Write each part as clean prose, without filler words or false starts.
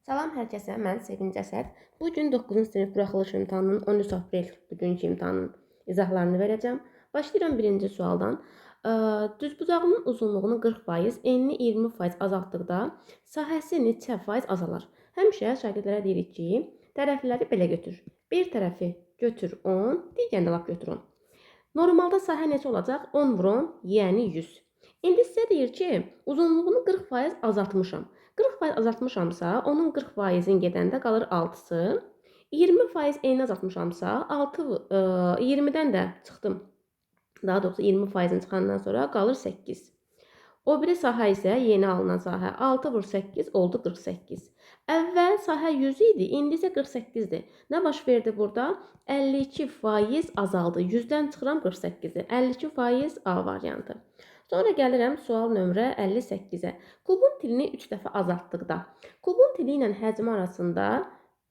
Salam hər kəsə, mən Sevinc Əsəd. Bu gün 9-cu sinif buraxılış imtahanının 13 aprel bugünkü imtahanın izahlarını verəcəm. Başlayıram birinci sualdan. Düzbucaqlının uzunluğunu 40%, enini 20% azaltdıqda sahəsi neçə faiz azalar? Həmişə şagirdlərə deyirik ki, tərəfləri belə götür. Bir tərəfi götür 10, digərini də lap götür 10. Normalda sahə neçə olacaq? 10 vur 10, yəni 100. İndi sizə deyir ki, uzunluğunu 40% azaltmışam. 40% azaltmışamsa, onun 40%-in gedəndə qalır 6-sı. 20% enini azaltmışamsa, 6 20-dən də çıxdım. Daha doğrusu 20%-in çıxandan sonra qalır 8. O biri sahə isə yeni alınan sahə 6 vur 8 oldu 48. Əvvəl sahə 100 idi, indi isə 48-dir. Nə baş verdi burada? 52% azaldı. 100-dən çıxıram 48-i. 52% A variantı. Sonra gəlirəm sual nömrə 58-ə. Kubun tilini 3 dəfə azaltdıqda, kubun tili ilə həcmi arasında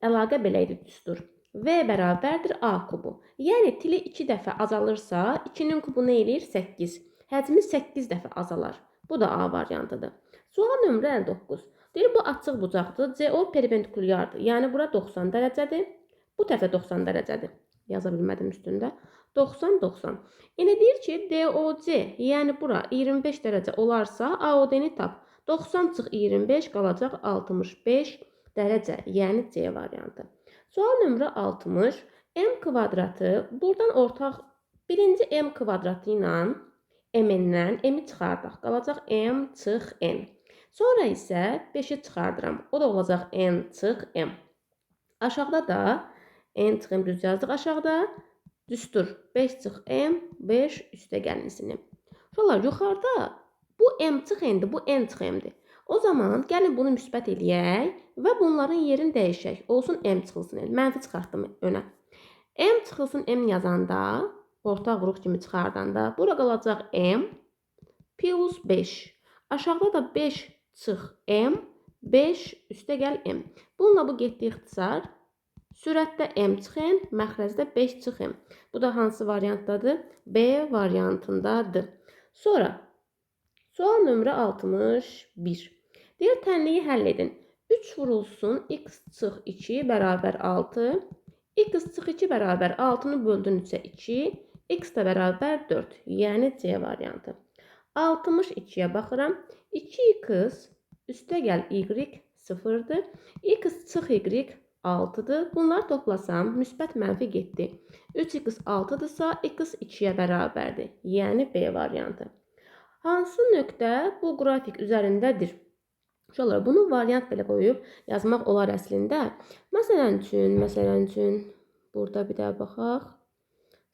əlaqə belə idi düstur. V bərabərdir A kubu. Yəni tili 2 dəfə azalırsa, 2-nin kubu nə eləyir? 8. Həcmi 8 dəfə azalar. Bu da A variantıdır. Sual nömrə 59. Deyir, bu açıq bucaqdır. CO perpendikulyardır. Yəni bura 90 dərəcədir. Bu tərəfdə 90 dərəcədir. Yaza bilmədim üstündə. 90 90. İndi deyir ki, DOC, yəni bura 25 dərəcə olarsa, AOD-ni tap. 90 çıx 25 qalacaq 65 dərəcə, yəni C variantı. Sual nömrə 60. M kvadratı buradan ortaq birinci M kvadratı ilə M-dən M-i çıxardaq. Qalacaq M çıx N. Sonra isə 5-i çıxardıram. O da olacaq N çıx M. Aşağıda da N çıx M düz yazdıq aşağıda. Düstur 5 çıx M, 5 üstə gəlinsini. Uşaqlar, yuxarıda bu M çıx N-dir, bu N çıx M-dir. O zaman gəlin bunu müsbət eləyək və bunların yerini dəyişək. Olsun M çıxılsın N. Mənfi çıxartdım önə. M çıxılsın M yazanda, ortaq vuruq kimi çıxardanda, bura qalacaq M plus 5. Aşağıda da 5 çıx M, 5 üstə gəl M. Bununla bu getdi ixtisar. Sürətdə M çıx N, məxrəcdə 5 çıx M. Bu da hansı variantdadır? B variantındadır. Sonra sual nömrə 61. Deyir, tənliyi həll edin. 3 vurulsun x çıx 2 bərabər 6. X çıx 2 bərabər 6-nı böldün 3-ə 2. X də bərabər 4. Yəni C variantı. 62-yə baxıram. 2x üstə gəl y 0-dır. X çıx y 6-dır. Bunları toplasam, müsbət mənfi getdi. 3x 6-dırsa, x 2-yə bərabərdir. Yəni B variantı. Hansı nöqtə bu qrafik üzərindədir? Uşaqlar, bunu variant belə qoyub yazmaq olar əslində. Məsələn üçün, burada bir daha baxaq.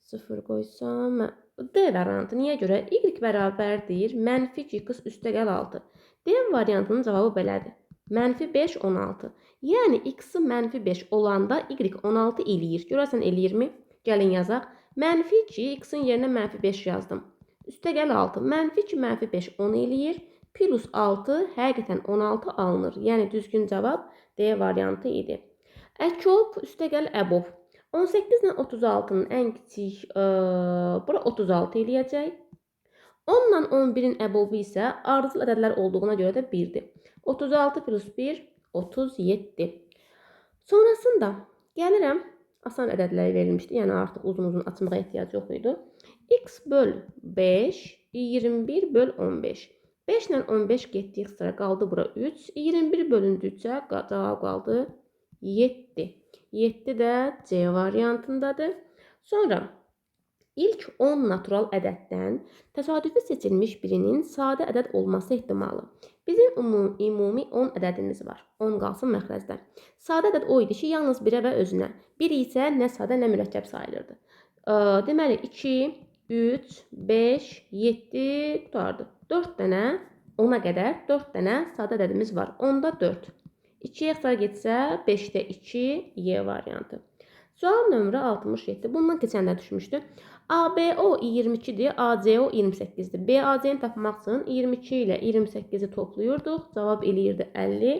0 qoysam, D variantı niyə görə? Y bərabərdir, mənfi 2x üstə gəl 6. D variantının cavabı belədir. Mənfi 5, 16. Yəni, x-i mənfi 5 olanda y 16 eləyir. Görərsən, eləyirmi? Gəlin yazaq. Mənfi 2, x-in yerinə mənfi 5 yazdım. Üstə gəl 6. Mənfi 2, mənfi 5, 10 eləyir. Plus 6, həqiqətən 16 alınır. Yəni, düzgün cavab D variantı idi. Əkob, üstə gəl əbob. 18 ilə 36-nın ən kiçik, bura 36 eləyəcək. 10 ilə 11-in əbobu isə ardıcıl ədədlər olduğuna görə də 1-dir. 36 plus 1, 37. Sonrasında gəlirəm, asan ədədləri verilmişdi. Yəni artıq uzun-uzun açmağa ehtiyac yox idi. X böl 5, 21 böl 15. 5 ilə 15 getdi ixtisara qaldı bura 3. 21 bölündü 3-ə, cavab qaldı 7. 7 də C variantındadır. Sonra ilk 10 natural ədəddən təsadüfi seçilmiş birinin sadə ədəd olması ehtimalı. Bizim ümumi 10 ədədimiz var. 10 qalsın məxrəcdə. Sadə ədəd o idi ki, yalnız birə və özünə. 1 isə nə sadə, nə mürəkkəb sayılırdı. Deməli, 2, 3, 5, 7 qutardı. 4 dənə, 10-a qədər 4 dənə sadə ədədimiz var. 10-da 4. 2-yə ixtisar getsə, 5-də 2, Y variantı. Sual nömrə 67. Bundan keçəndə düşmüşdü. ABO 22-dir, ACO 28-dir. BAC-ni tapmaq üçün 22 ilə 28-i topluyurduq. Cavab eləyirdi 50,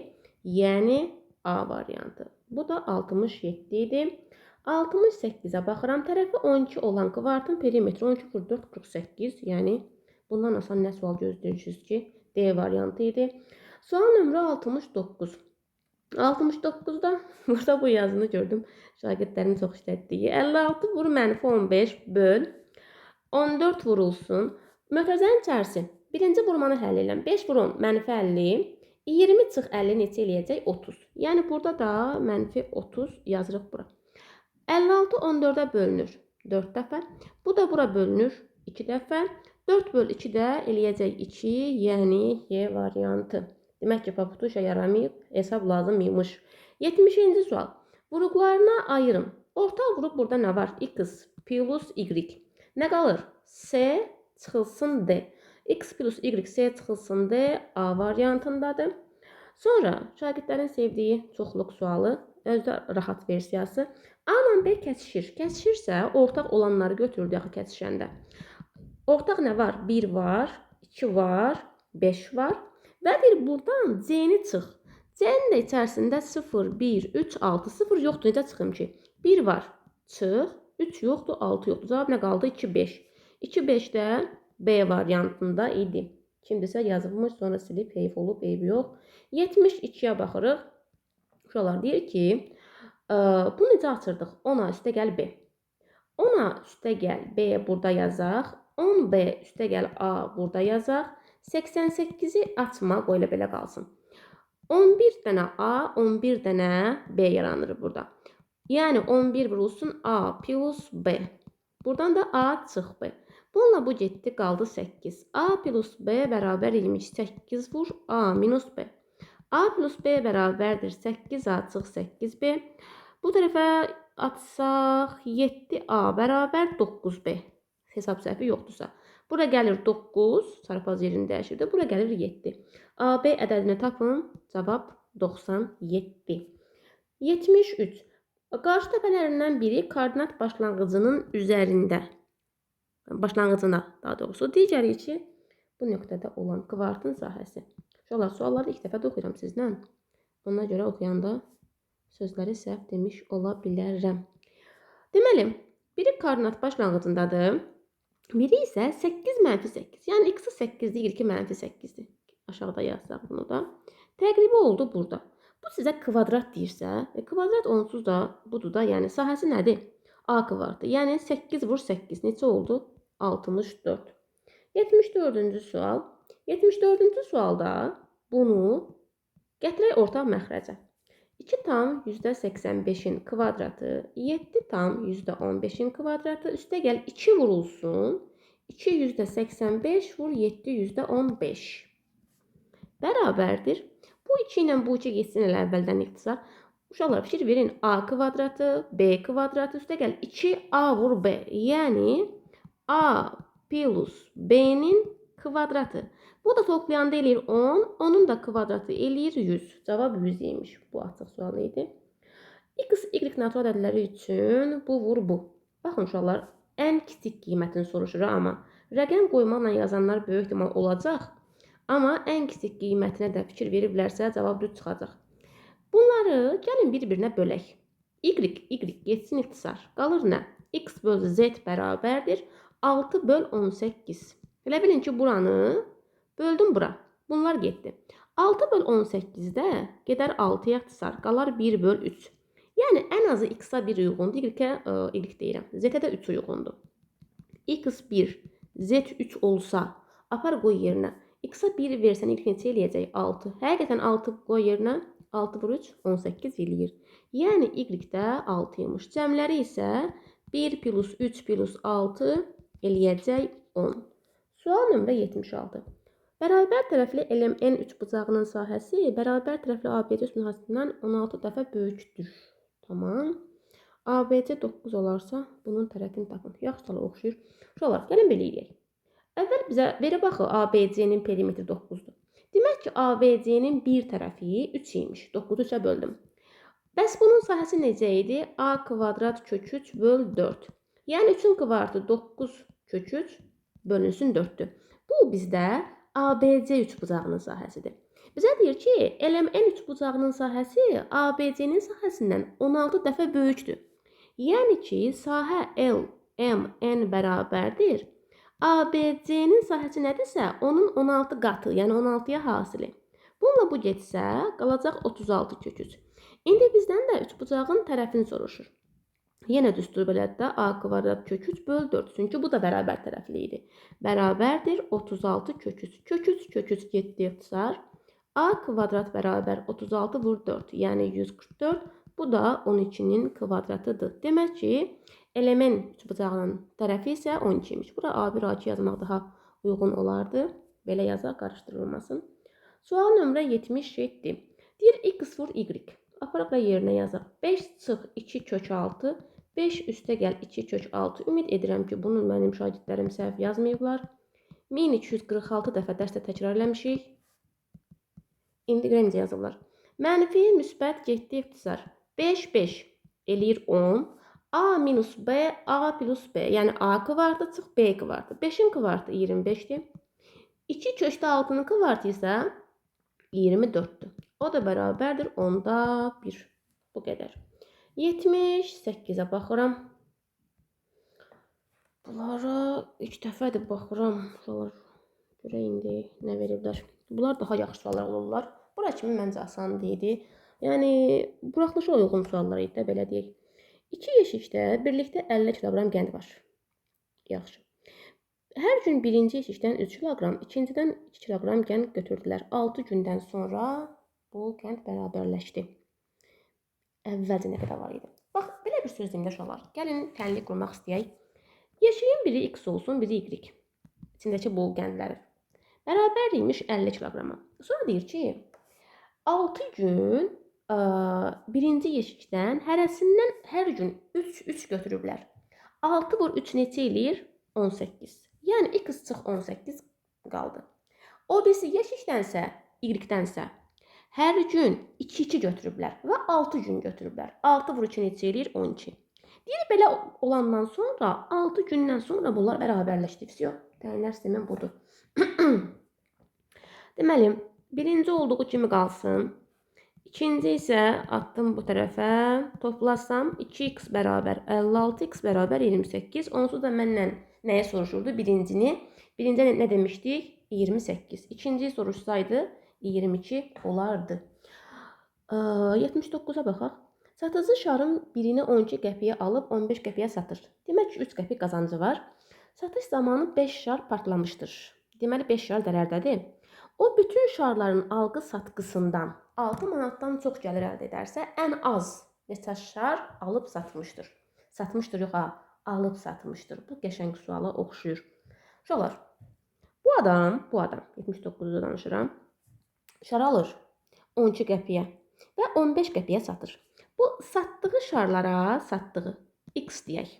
yəni A variantı. Bu da 67 idi. 68-ə baxıram. Tərəfi 12 olan kvartın perimetri 12 vur 4, 48. Yəni bundan asan nə sual gözləyirsiniz ki, D variantı idi. Sual nömrə 69. 69-da burada bu yazını gördüm. Şagirdlərin çox işlətdiyi. 56 vur mənfi 15 böl 14 vurulsun. Mötərizənin içərisi. Birinci vurmanı həll edirəm. 5 vur 10 mənfi 50. 20 çıx 50 neçə eləyəcək? 30. Yəni burada da mənfi 30 yazırıq bura. 56 14-ə bölünür 4 dəfə. Bu da bura bölünür 2 dəfə. 4 böl 2 də eləyəcək 2, yəni Y variantı. Demək ki, poputuşa yaramayıb, hesab lazım imiş. 70-ci sual. Vuruqlarına ayırın. Ortaq vuruq burada nə var? X plus Y. Nə qalır? S çıxılsın D. X plus Y, S çıxılsın D A variantındadır. Sonra şagirdlərin sevdiyi çoxluq sualı, özdə rahat versiyası. A ilə B kəsişir. Kəsişirsə ortaq olanları götürürdü axı kəsişəndə. Ortaq nə var? 1 var, 2 var, 5 var. Və deyir buradan C-ni çıx. C-nin də içərisində 0, 1, 3, 6, 0 yoxdur. Necə çıxım ki? 1 var, çıx, 3 yoxdur, 6 yoxdur. Cavab nə qaldı? 2, 5. 2, 5 də B variantında idi. Kimdirsə yazıbmış, sonra silib, heyf olub, eybi yox. 72-yə baxırıq. Uşaqlar deyir ki, bunu necə açırdıq? 10A üstə gəl B. 10A üstə gəl B burada yazaq. 10B üstə gəl A burada yazaq. 88-i açma, qoy elə belə qalsın. 11 dənə A, 11 dənə B yaranır burada. Yəni 11 vurulsun A plus B. Buradan da A çıx B. Bununla bu getdi, qaldı 8. A plus B bərabər imiş 8 vur A minus B. A plus B bərabərdir 8A çıx 8B. Bu tərəfə atsaq 7A bərabər 9B. Hesab səhvi yoxdursa. Bura gəlir 9, çarpaz yerini dəyişirdi. Bura gəlir 7. AB ədədini tapın. Cavab 97. 73. Qarşı təpələrindən biri koordinat başlanğıcının üzərində. Başlanğıcına daha doğrusu. Digəri ki, bu nöqtədə olan kvartın sahəsi. Uşaqlar, sualları ilk dəfə də oxuyuram sizlə. Ona görə oxuyanda sözləri səhv demiş ola bilərəm. Deməli, biri koordinat başlanğıcındadır. Biri isə 8 mənfi 8. Yəni x-i 8-dir, y-i mənfi 8-dir. Aşağıda yazsaq bunu da. Təqribi oldu burada. Bu sizə kvadrat deyirsə, kvadrat onsuz da budur da, yəni sahəsi nədir? A kvadratı. Yəni 8 vur 8 neçə oldu? 64. 74-cü sual. 74-cü sualda bunu gətirək ortaq məxrəcə. 2,85-in kvadratı, 7,15-in kvadratı, üstə gəl 2 vurulsun. 2,85 vur 7,15 bərabərdir. Bu 2 ilə bu 2 getsin elə əvvəldən ixtisar. Uşaqlar fikir verin. A kvadratı, B kvadratı, üstə gəl 2A vur B. Yəni A plus B-nin kvadratı. Bu da toplayanda eləyir 10. Onun da kvadratı eləyir 100. Cavab 100 imiş. Bu açıq sual idi. X, Y natural ədədləri üçün bu vur bu. Baxın uşaqlar, ən kiçik qiymətini soruşur amma rəqəm qoymaqla yazanlar böyük ehtimal olacaq. Amma ən kiçik qiymətinə də fikir veriblərsə cavab düz çıxacaq. Bunları gəlin bir-birinə bölək. Y, Y getsin ixtisar. Qalır nə? X böl Z bərabərdir. 6 böl 18. Elə bilin ki, buranı böldüm bura. Bunlar getdi. 6 böl 18-də gedər 6-ya ixtisar. Qalar 1 böl 3. Yəni ən azı x-a 1 uyğundur, y-ə y deyirəm. Z-ə də 3 uyğundur. x1, z3 olsa, apar qoy yerinə. X-a 1 versən, y neçə eləyəcək? 6. Həqiqətən 6 qoy yerinə. 6 vur 3, 18 eləyir. Yəni y də 6 imiş. Cəmləri isə 1 plus 3 plus 6 eləyəcək 10. Sual nömrə 76. Bərabər tərəfli LMN üçbucağının sahəsi bərabər tərəfli ABC üçbucağından 16 dəfə böyükdür. Tamam. ABC 9 olarsa bunun tərəfini tapın. Yaxşı suala oxşuyur. Uşaqlar, gəlin belə eləyək. Əvvəl bizə verib axı ABC-nin perimetri 9-dur. Demək ki, ABC-nin bir tərəfi 3 imiş. 9-u 3-ə böldüm. Bəs bunun sahəsi necə idi? A kvadrat kök 3 böl 4. Yəni 3-ün kvadratı 9 kök 3 bölünsün 4-dür. Bu bizdə ABC üçbucağının sahəsidir. Bizə deyir ki, LMN üçbucağının sahəsi ABC-nin sahəsindən 16 dəfə böyükdür. Yəni ki, sahə LMN bərabərdir. ABC-nin sahəsi nədirsə, onun 16 qatı, yəni 16-ya hasili. Bununla bu getsə, qalacaq 36 kök 3. İndi bizdən də üçbucağın tərəfini soruşur. Yenə düstur belədir də, A kvadrat kök 3 böl 4. Çünki bu da bərabər tərəfli idi. Bərabərdir 36 kök 3. Kök 3, kök 3 getdi ixtisar. A kvadrat bərabər 36 vur 4, yəni 144. Bu da 12-nin kvadratıdır. Demək ki, element üçbucağının tərəfi isə 12 imiş. Bura A1, A2 yazmaq daha uyğun olardı. Belə yazaq, qarışdırılmasın. Sual nömrə 77. Deyir x vur y. Aparaq da yerinə yazaq. 5 çıx 2 kök 6. 5 üstə gəl 2 kök 6. Ümid edirəm ki, bunu mənim şagirdlərim səhv yazmayıblar. 1246 dəfə dərsdə təkrar eləmişik. İndi görək necə yazırlar. Mənfi, müsbət getdi ixtisar. 5, 5 eləyir 10. A minus B, A plus B. Yəni A kvartı çıx B kvartı. 5-in kvartı 25-dir. 2 kökdə 6-nın kvartı isə 24-dür. O da bərabərdir 10-da 1. Bu qədər. 78-ə baxıram. Bunlara ilk dəfədir baxıram. Uşaqlar, görək indi nə veriblər. Bunlar daha yaxşı suallar olurlar. Bura kimi məncə asan idi. Yəni, buraxılışa uyğun suallar idi də, belə deyək. 2 yeşikdə birlikdə 50 kiloqram qənd var. Yaxşı. Hər gün birinci yeşikdən 3 kiloqram, ikincidən 2 kiloqram qənd götürdülər. 6 gündən sonra bu qənd bərabərləşdi. Əvvəlcə nə qədər var idi? Bax, belə bir söz deyim də uşaqlar. Gəlin, tənlik qurmaq istəyək. Yeşiyin biri x olsun, biri y. İçindəki bu qəndləri. Bərabər imiş 50 kiloqrama. Sonra deyir ki, 6 gün birinci yeşikdən hərəsindən hər gün 3-3 götürüblər. 6 vur 3 neçə eləyir? 18. Yəni x çıx 18 qaldı. O birisi yeşikdənsə, y-dənsə hər gün 2-2 götürüblər və 6 gün götürüblər. 6 vur 2 neçə eləyir? 12. Deyir, belə olandan sonra 6 gündən sonra bunlar bərabərləşdi. Vəsiyo, təyinlər sistemin budur. Deməli, birinci olduğu kimi qalsın. İkinci isə attım bu tərəfə. Toplasam 2x bərabər 56x bərabər 28. Onsuz da məndən nəyə soruşurdu? Birincini. Birinci nə demişdik? 28. İkinciyi soruşsaydı 22 olardı. 79-a baxaq. Satıcı şarın birini 12 qəpiyə alıb 15 qəpiyə satır. Demək ki, 3 qəpik qazancı var. Satış zamanı 5 şar partlamışdır. Deməli, 5 şar zərərdədir. O, bütün şarların alqı-satqısından 6 manatdan çox gəlir əldə edərsə, ən az neçə şar alıb satmışdır. Satmışdır, yox ha, alıb satmışdır. Bu qəşəng suala oxşuyur. Uşaqlar, bu adam, 79-da danışıram, şar alır 12 qəpiyə və 15 qəpiyə satır. Bu, satdığı şarlara, satdığı x deyək.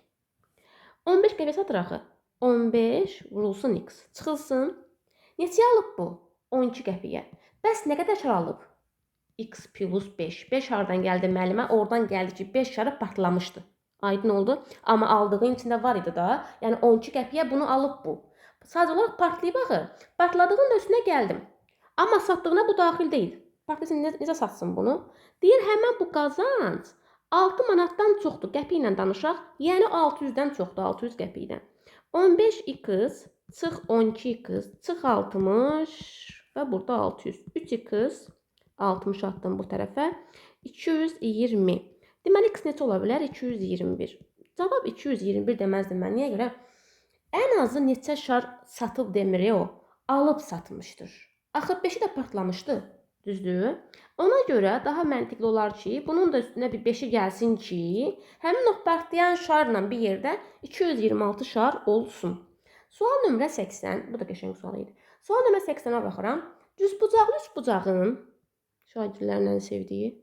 15 qəpiyə satır axı. 15 vurulsun x. Çıxılsın. Neçəyə alıb bu? 12 qəpiyə. Bəs nə qədər şar alıb? X plus 5. 5 hardan gəldi müəllimə? Oradan gəldi ki, 5 şarı partlamışdı. Aydın oldu. Amma aldığın içində var idi da. Yəni 12 qəpiyə bunu alıb bu. Sadəcə olaraq partlayıb axı. Partladığın da üstünə gəldim. Amma satdığına bu daxil deyil. Partlasın, necə satsın bunu? Deyir, həmən bu qazanc 6 manatdan çoxdur. Qəpi ilə danışaq. Yəni 600-dən çoxdur. 600 qəpi ilə. 15x çıx 12x çıx 60 və burada 600. 3x 60 attım bu tərəfə. 220. Deməli, x neçə ola bilər? 221. Cavab 221 deməzdim mən. Niyə görə? Ən azı neçə şar satıb demir o. Alıb satmışdır. Axı 5-i də partlamışdı. Düzdür? Ona görə daha məntiqli olar ki, bunun da üstünə bir 5-i gəlsin ki, həmin o partlayan şarla bir yerdə 226 şar olsun. Sual nömrə 80. Bu da qəşəng sual idi. Sual nömrə 80-ə baxıram. Düzbucaqlı üçbucağın, şagirdlərlə sevdiyi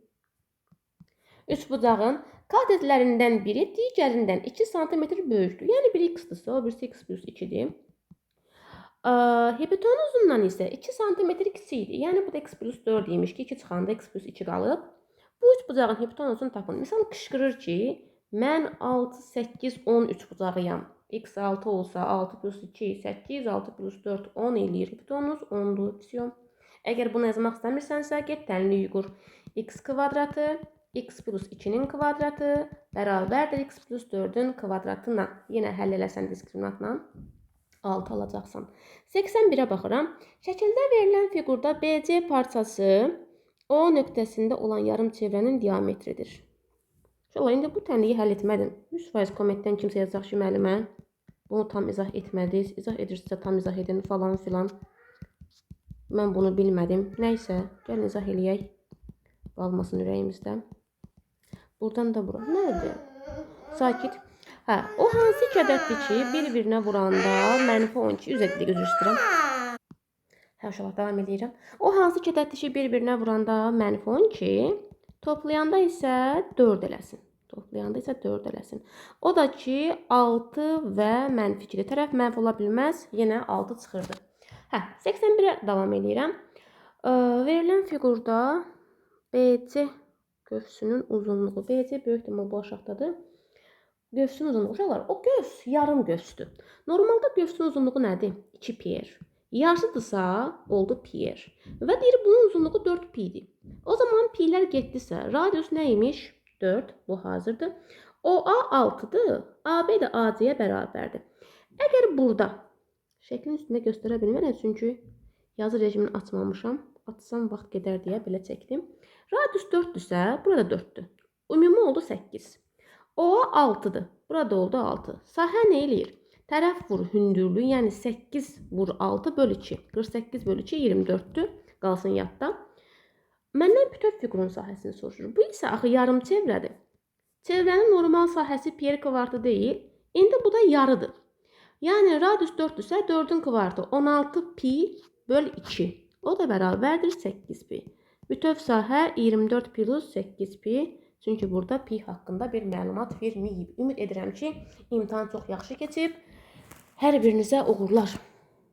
üçbucağın katetlərindən biri digərindən 2 sm böyükdür. Yəni biri x-dırsa, o birisi x plus 2-dir. Hipotenuzundan isə 2 sm kiçikdir. Yəni bu da x plus 4 imiş ki, 2 çıxanda x plus 2 qalıb. Bu üçbucağın hipotenuzunu tapın. Misal qışqırır ki, mən 6, 8, 10 üçbucağıyam. X 6 olsa 6 plus 2, 8, 6 plus 4, 10 eləyir. Hipotenuz 10-dur. Əgər bunu yazmaq istəmirsənsə, get tənliyi qur. X kvadratı, x plus 2-nin kvadratı bərabərdir x plus 4-ün kvadratına. Yenə həll eləsən diskriminantla. 6 alacaqsan. 81-ə baxıram. Şəkildə verilən fiqurda BC parçası O nöqtəsində olan yarım çevrənin diametridir. Uşaqlar, indi bu tənliyi həll etmədim. 100% kommentdən kimsə yazacaq ki, müəllimə, bunu tam izah etmədiniz. İzah edirsinizsə tam izah edin falan filan. Mən bunu bilmədim. Nəysə, gəlin izah eləyək. Qalmasın ürəyimizdə. Buradan da bura. Nədir? Sakit. Hə, o hansı iki ədəddir ki, bir-birinə vuranda mənfi 12, üzr istəyirəm. Hə, uşaqlar, davam eləyirəm. O hansı iki ədəddir ki, bir-birinə vuranda mənfi 12, toplayanda isə 4 eləsin. Toplayanda isə 4 eləsin. O da ki, 6 və mənfi 2-dir. Tərəf mənfi ola bilməz. Yenə 6 çıxırdı. Hə, 81-ə davam eləyirəm. Verilən fiqurda BC qövsünün uzunluğu. BC böyük ehtimal bu aşağıdadır. Qövsün uzunluğu. Uşaqlar, o qövs yarım qövsdür. Normalda qövsün uzunluğu nədir? 2 pi r. Yarısıdırsa, oldu pi r. Və deyir, bunun uzunluğu 4 pi-dir. O zaman pi'lər getdisə, radius nə imiş? 4, bu hazırdır. OA 6-dır, AB də AC-yə bərabərdir. Əgər burada, şəklin üstündə göstərə bilmərəm, çünki yazı rejimini açmamışam. Açsam vaxt gedər deyə belə çəkdim. Radius 4-dürsə, burada 4-dür. Ümumi oldu 8. OA 6-dır, burada oldu 6. Sahə nə eləyir? Tərəf vur hündürlüyü, yəni 8 vur 6 böl 2. 48 böl 2, 24-dür. Qalsın yadda. Məndən bütöv fiqurun sahəsini soruşur. Bu isə axı yarım çevrədir. Çevrənin normal sahəsi pi r kvartı deyil. İndi bu da yarıdır. Yəni radius 4-dürsə 4-ün kvartı 16 pi böl 2. O da bərabərdir 8 pi. Bütöv sahə 24 plus 8 pi. Çünki burada pi haqqında bir məlumat verməyib. Ümid edirəm ki, imtahan çox yaxşı keçib. Hər birinizə uğurlar.